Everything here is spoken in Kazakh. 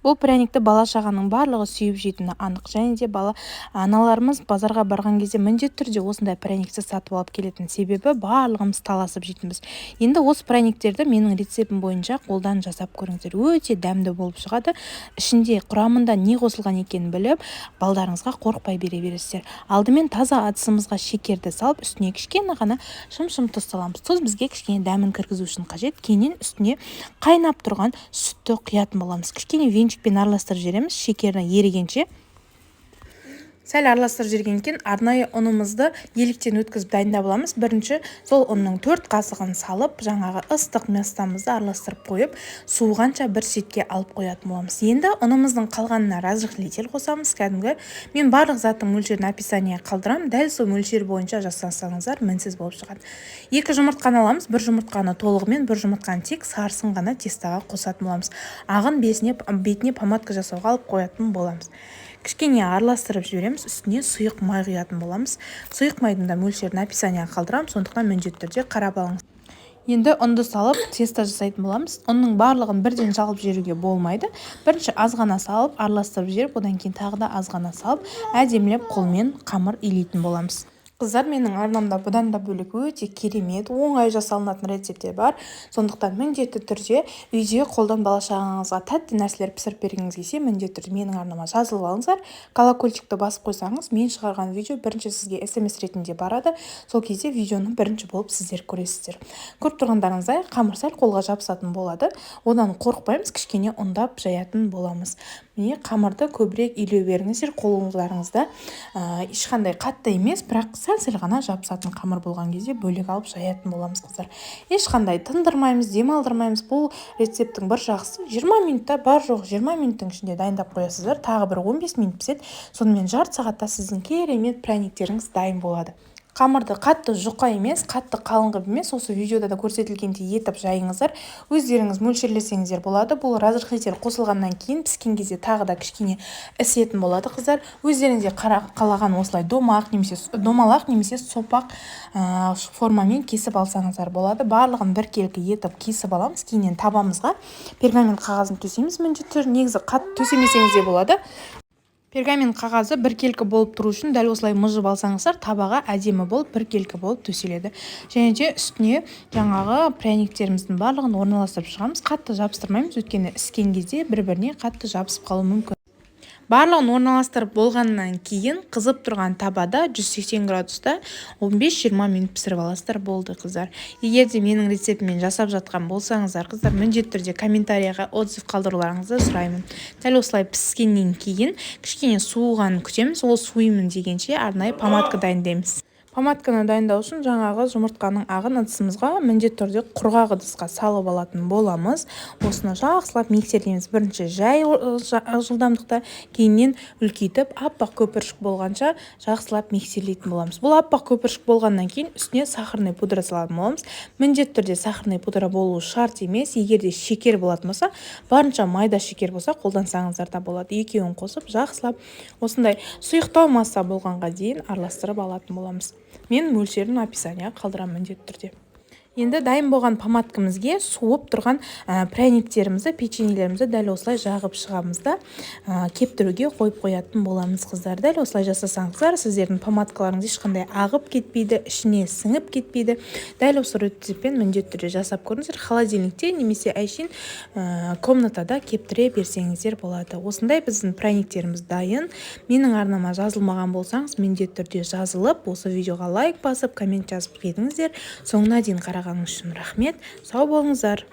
Бұл пряникті бала-шағаның барлығы сүйіп жейтіні анық. Және де бала аналарымыз базарға барған кезде міндетті түрде осындай пряникті сатып алып келетін. Себебі барлығымыз таласып жейтінбіз. Енді осы пряниктерді менің рецептім бойынша қолдан жасап көріңіздер. Өте дәмді болып шығады. Ішінде, құрамында не қосылған екенін біліп, балдарыңызға қорықпай бере бересіздер. Алдымен таза ыдысымызға шекерді салып, үстіне кішкене ғана шым-шым тұз саламыз. Тұз бізге кішкене дәмін кіргізу үшін қажет. Кейіннен үстіне қайнап тұрған сүтті құятын боламыз. Кішкене венчикпен араластырып жібереміз, шекері ерігенше. Сәл араластырып жібергеннен кейін арнайы ұнымызды електен өткізіп дайындап аламыз. Бірінші сол ұнның 4 қасығын салып, жаңағы ыстық массамызды араластырып қойып, суығанша бір шетке алып қоятын боламыз. Енді ұнымыздың қалғанына разрыхлитель қосамыз. Кәдімгі мен барлық заттың мөлшерін описание қалдырамын. Дәл сол мөлшер бойынша жасасаңыздар, мінсіз болып шығады. 2 жұмыртқаны аламыз. Бір жұмыртқаны толығымен, бір жұмыртқаны тек сарысын ғана тестаға қосатын боламыз. Ағын бетіне помадка жасауға алып қоятын боламыз. Кішкене араластырып жібереміз, үстіне сұйық май құятын боламыз. Сұйық майдың да мөлшерін описанияға қалдырамын, сондықтан міндетті түрде қарап алыңыз. Енді ұнды салып, тесто жасайтын боламыз. Ұнның барлығын бірден салып жіберуге болмайды. Бірінші аз ғана салып, араластырып жіберіп, одан кейін тағы да аз ғана салып, әдемілеп қолмен қамыр илейтін боламыз. Қыздар, менің арнамда бұдан да бөлек өте керемет, оңай жасалынатын рецепттер бар. Сондықтан міндетті түрде үйде қолдан бала-шағаңызға тәтті нәрселер пісіріп бергіңіз келсе, міндетті түрде менің арнама жазылып алыңыздар. Колокольчикті басып қойсаңыз, мен шығарған видео бірінші сізге СМС ретінде барады. Сол кезде видеоны бірінші болып сіздер көресіздер. Көріп тұрғандарыңыздай, қамыр сәл қолға жабысатын болады. Одан қорықпаймыз, кішкене ұндап жаятын боламыз. Міне, қамырды көбірек илеу беріңіздер қолыңыздарыңызда. Ешқандай қатты емес, бірақ сәл-сәл ғана жабысатын қамыр болған кезде бөлек алып жаятын боламыз, қыздар. Ешқандай тындырмаймыз, демалдырмаймыз. Бұл рецепттің бір жақсысы, 20 минутта, бар жоқ 20 минуттың ішінде дайындап қоясыздар. Тағы бір 15 минут піседі. Сонымен жарты сағатта сіздің керемет пряниктеріңіз дайын болады. Қамырды қатты жұқа емес, қатты қалың қылып емес, осы видеода да көрсетілгендей етіп жайыңыздар. Өздеріңіз мөлшерлесеңіздер болады. Бұл разрыхлитель қосылғаннан кейін піскен кезде тағы да кішкене ісетін болады, қыздар. Өздеріңізге қалаған осылай домақ немесе домалақ немесе сопақ формамен кесіп алсаңыздар болады. Барлығын біркелкі етіп кесіп аламыз. Кейіннен табамызға пергамент қағазын төсейміз міндетті түрде. Негізі қатты төсемесеңіз де болады. Пергамент қағазы біркелкі болып тұру үшін дәл осылай мыжып алсаңыздар, табаға әдемі болып, біркелкі болып төселеді. Және де үстіне жаңағы пряниктеріміздің барлығын орналастырып шығамыз. Қатты жабыстырмаймыз, өйткені іскен кезде бір-біріне қатты жабысып қалуы мүмкін. Барлығын орналастырып болғаннан кейін қызып тұрған табада 180 градуста 15-20 минут пісіріп аласыздар, болды, қыздар. Егер де менің рецептіммен жасап жатқан болсаңыздар, қыздар, міндетті түрде комментарияға отзыв қалдыруларыңызды сұраймын. Дәл осылай піскеннен кейін кішкене суығанын күтеміз. Ол суимын дегенше арнайы помадка дайындаймыз. Помадканы дайындау үшін жаңағы жұмыртқаның ағын ыдысымызға, міндетті түрде құрғақ ыдысқа салып алатын боламыз. Осыны жақсылап миксерлейміз. Бірінші жай жылдамдықта, кейіннен үлкейтіп, аппақ көпіршік болғанша жақсылап миксерлейтін боламыз. Бұл аппақ көпіршік болғаннан кейін үстіне сахарный пудра салатын боламыз. Міндетті түрде сахарный пудра болуы шарт емес. Егер де шекер болатын болса, барынша майда шекер болса, қолдансаңыздар да болады. Екеуін қосып, жақсылап осындай сұйықтау масса болғанға дейін араластырып алатын боламыз. Мен мөлшерін описанияға қалдырамын міндетті түрде. Енді дайын болған помадкамызге суып тұрған пряниктерімізді, печеньелерімізді дәл осылай жағып шығамыз да, кептіруге қойып қоятын боламыз, қыздар. Дәл осылай жасасаңыздар, сіздердің помадкаларыңыз ешқандай ағып кетпейді, ішіне сіңіп кетпейді. Дәл осы рецептпен міндетті түрде жасап көріңіздер. Холодильникте немесе әшейін комнатада кептіре берсеңіздер болады. Осындай біздің пряниктеріміз дайын. Менің арнама жазылмаған болсаңыз, міндетті түрде жазылып, осы видеоға лайк басып, коммент жазып кетіңіздер. Соңына дейін қарағаныңыз үшін рахмет. Сау болыңыздар.